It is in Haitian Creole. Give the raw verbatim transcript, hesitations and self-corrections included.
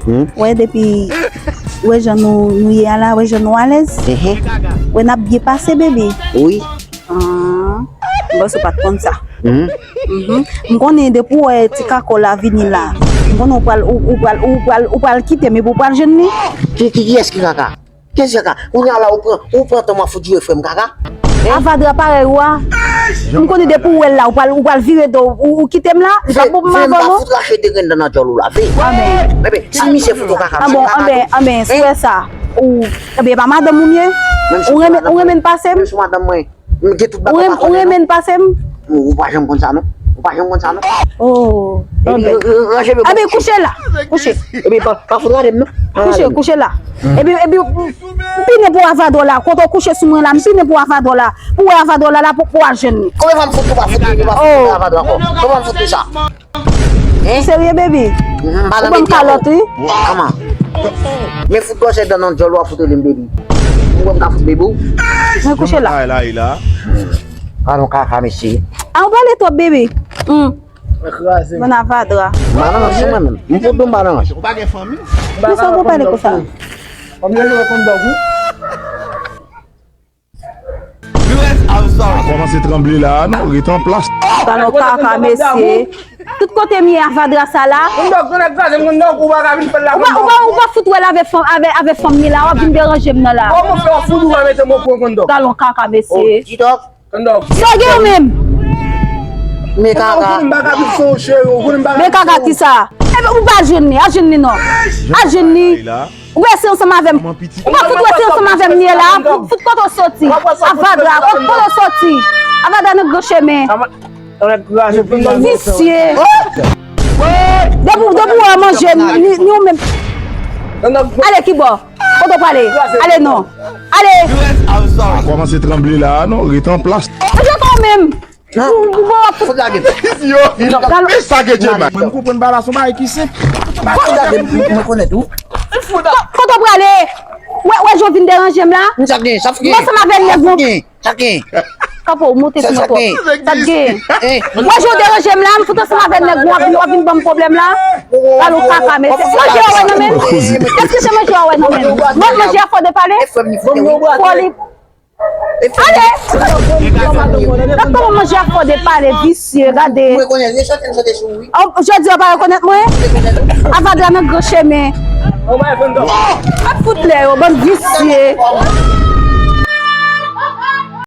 Hmm? Wè, depi, wè jan nou, nou ye a la, wè jan nou alèz. Mhm. Wè, n ap byen pase, baby. Wi. Ah, m panse w pa t konn sa. Mhm. Mhm. M konnen depi w wè ti kaka w la vini la. M konnen w pral, ou, ou pral, ou pral, ou pral kite m epi w pral jwenn li. Ki, ki, kiyès ki kaka? Kiyès ki kaka? Kounye a la ou pran, ou pran tan w ap fout joure frè m kaka? Hein? Avadra parèy ou a. M konnen depi w wè l la, ou pral, ou pral vire do, ou, ou kite m la, li p ap bon pou m avè w non. Veye m pa fout rache de grenn dan nan djòl ou la, veye. Anben. Enben, si misye fout ou kaka, ah bon, anben, anben, si w wè sa, ou, enben, e pa madanm ou m ye? Ou renmen, ou renmen pase m? Menm si madanm mwen. M gen tout bagay pa konnen non. Ou renmen pase m? Ou, ou pa janm konn sa non. Ou pa janm konn sa non. Oh. Epi, ranje men. Anben, kouche la. Kouche. Epi, pa, pa fout gade m non. Kouche, kouche la. Epi, epi, m pine pou avadò la. Kote w kouche sou mwen la, m pine pou avadò la. Pou wè avadò la, la pou, pou al jwenn li. Konbyen fwa m fout ou pa fout ou pa fout ou avadò ankò? Konbyen fwa m fout ou sa? Hein? Serye, baby? Ou ban m kalòt, wi. Kòman? Men fout gòsè dan nan djòl ou a fout li m, baby. Ou wè m ka fout baby ou? Mwen kouche la. Ay, la, la. Alon kaka, mesye. A, ou pale twòp, baby. Hmm. Bon avadra. Balans sou mwen menm. M fout ou m balans. Ou pa gen fanmi? Men sa ou pale konsa? Fanmi yo konn dòk wi. Kòmanse tranble la a non, ret an plas. Talon kaka, mesye. Tout kote m ye avadra sa la. Ou pa, ou pa, ou pa fout wè l avè fanm, avè, avè fanm li la, w ap vin deranje m nan la. Talon kaka, mesye. Sa w gen ou menm? Men kaka. Men kaka kisa? Enben, ou pa jwenn li, al jwenn li non. Al jwenn li. Ou rete ansanm avè m. Ou pa fout rete ansanm avè m, li ye la. Fout, fout kote w soti. Avadra, kote, kote w soti. Avadra nan gran chemen. Visye. Depi, depi w wè manje, ni, ni ou menm. Ale, kibò? Kote w prale? Ale non. Ale. Kòmanse tranble la a non, ret an plas. E jan ou menm. Ou, ou bon ap fout lage m. Yo, men sa ke Djema. Mwen m konprann bagay la, se yon bagay ki senp. Fout lage m, mwen konnen tou. Kote w prale? Wè, wè jan w vin deranje m la. Sa k gen, sa k gen. Mwen ansanm avè nèg ou. Sa k gen. Kanpe w monte sou mwen twòp. Sa k gen. Wè jan w deranje m la, m fout ansanm avè nèg ou, w ap vin, w ap vin ban m pwoblèm la. Talon kaka, mesye. Manje w wè nan men m? Èske se manje w wè nan men m? Manje a fò de pale? Fò li Ale! Gad kòman manje a fò de pale, visye, gade. Jodi a pa rekonèt mwen? Avadra nan gran chemen. Ap fout lè yo, bann visye.